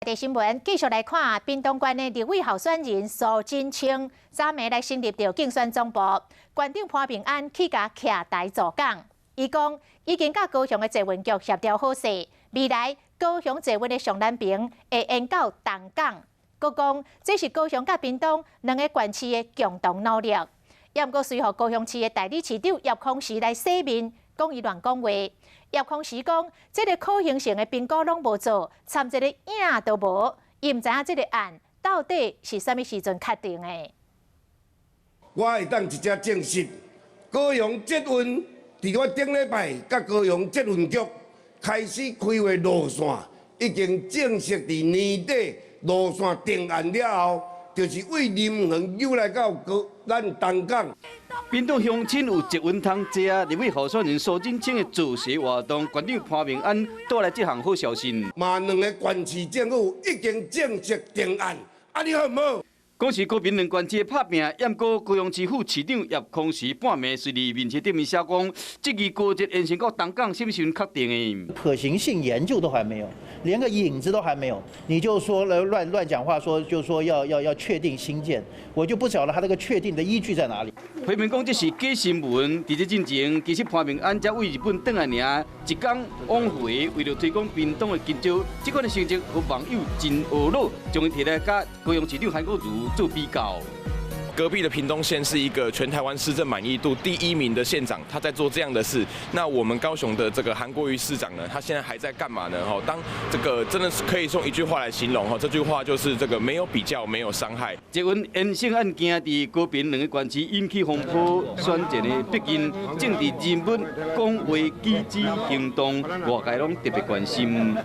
地新聞繼續來看，屏東縣的立委候選人蘇貞昌，昨暝來成立著競選總部，縣長潘孟安去共徛台助講。伊講已經佮高雄的捷運局協調好勢，未來高雄捷運的上南爿會延到東港。閣講這是高雄佮屏東兩个縣市的共同努力。也毋過隨予高雄市的代理市長葉匡時來洗面，講伊亂講話。葉匡時講，這个可行性的評估攏無做，參一个影都無，伊毋知影這个案到底是啥物時陣確定的。我會當直接證實，高雄捷運佇我頂禮拜佮高雄捷運局開始規劃路線，已經正式佇年底路線定案了後，就是對林園扭來到高咱東港。屏東鄉親有捷運通坐，立委候選人蘇貞昌的造勢活動，縣長潘孟安帶來這項好消息。嘛，兩个縣市政府已經正式定案，按呢好毋好？講是高屏兩縣市的拍拚，毋過高雄市副市長葉匡時半暝隨佇面書頂面寫講，這支高鐵延伸到東港，啥物時陣確定的？可行性研究都還沒有，連個影子都還沒有，你就說了亂亂講話，說就說要確定興建，我就不曉得他這個確定的依據在哪裡。批評講這是假新聞。佇這進前，其實潘孟安才對日本轉來爾，一工往回，為著推廣屏東的近招，這款的成績予網友真懊惱，將伊提來佮高雄市長韓國瑜做比較。隔壁的屏東縣是一個全台灣施政滿意度第一名的縣長，他在做這樣的事。那我們高雄的這個韓國瑜市長呢？他現在還在幹嘛呢？哈，當這個真的是可以用一句話來形容哈，這句話就是這個沒有比較，沒有傷害。捷運延線案件佇高屏兩个縣市引起風波，選戰的逼近，政治人物講話舉止行動，外界攏特別關心。